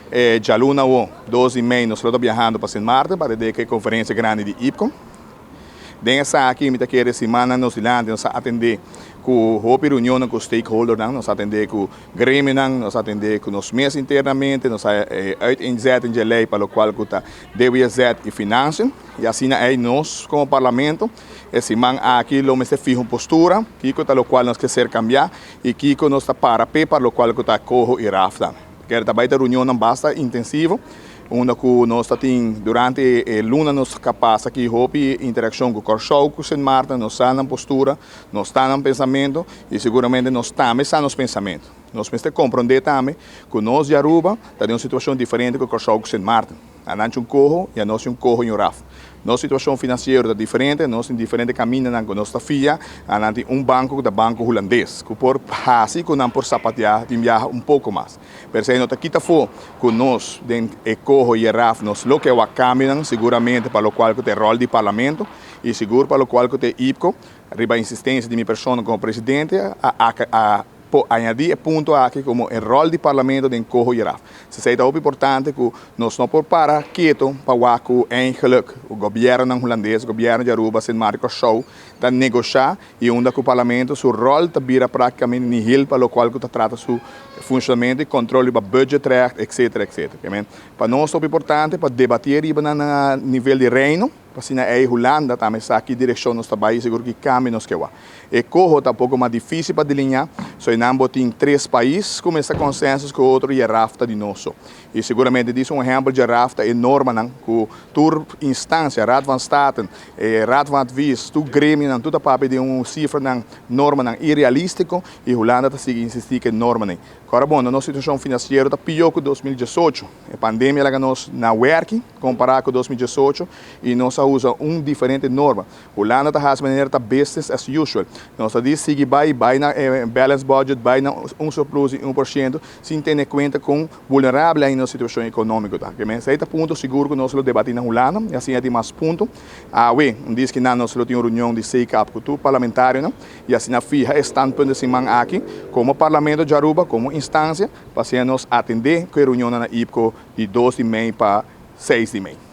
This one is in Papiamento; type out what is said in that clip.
Djaluna awo, 2 di mei, nos lo ta biahando pa Sint Maarten pa atendé ku e konferensia grandi di IPCO. Den esaki mi ta kere simannan nos dilanti nos a atendé ku hopi reunionnan ku stakeholdernan, nos a atendé ku gremionan, nos a atendé ku nos mes internamente, nos a uiteenzetting di e lei pa lokual ku ta DWZ i financiën. I asina ei nos komo parlamento e siman aki lo mester fiha un postura, kiko ta lokual nos ke ser kambiá i kiko nos ta para p'e pa lokual ku ta coho i RAF tambe. Kere ta bai ta reunionnan basta intensivo, unda ku nos ta tin durante e luna nos kapas aki hopi interakshon ku Kòrsou, ku Sint Maarten, nos sa nan postura, nos ta nan pensamentu i seguramente nos tambe sa nos pensamentu. Nos mester komprondé tambe ku nos di Aruba ta den un situashon diferente ku Kòrsou ku Sint Maarten. Nan tin un coho i anos tin un coho i un RAF. Nos situashon finansiero ta diferente, nos tin diferente kamindanan ku nos ta fia. Nan tin un banko ku ta banko hulandes, ku por hasi ku nan por sapateá tin biaha un poko mas. Pero esei no ta kita afó ku nos den e coho i e RAF nos lo ke wak kambionan seguramente pa lokual ku ta e ròl di parlamento i sigur pa lokual ku ta e IPCO. Riba insistensia di mi persona komo presidente a por añadí e punto aki komo e ròl di parlamento den coho i RAF. Esei ta hopi importante ku nos no por para keto pa wak ku eigenlijk gobièrnunan hulandes, gobièrnu di Aruba, Sint Maarten, Kòrsou ta negoshá i unda ku parlamento su ròl ta bira práktikamente nihil pa lokual ku ta trata su funshonamentu i kòntròl riba budgetrecht etsetera etsetera. Pa nos ta hopi importante pa debatí riba nan na nivel di Reino. Pa asina ei Hulanda tambe sa ki direkshon nos ta bai i sigur ki kambio nos ke wak. E koho ta poko mas difísil pa delineá, so einan bo tin tres pais ku mester konsensus ku otro i e RAF ta di nos so. I seguramente dis un ehèmpel dje RAF ta e normanan ku tur instansia, Raad van State, e Raad van Advies, tur gremionan tur ta papia di un sifranan, normanan irealístiko i Hulanda ta sigui insistí ku e normanan ei. Kòrda bon, nos situashon finansiero ta pió ku 2018. E pandemia laga nos na wèrki kompará ku 2018 i nos a usa un diferente norma. Hulanda ta hasi manera ta business as usual. Nos ta di sigui bai, bai na e balance budget, bai na un surplus di 1% sin tene kuenta kon vulnerabel ainda nos situashon ekonómiko ta. Esei ta punto sigur ku nos lo debatí na Hulanda i asina tin mas punto. Awe, un diskinan nos lo tin un reunion di CCAP ku tur parlamentarionan i asina fiha e standpunt e siman aki komo Parlamento di Aruba, komo instansia, pa asina nos atendé ku e reunionnan na IPCO di 2 di mei pa 6 di mei.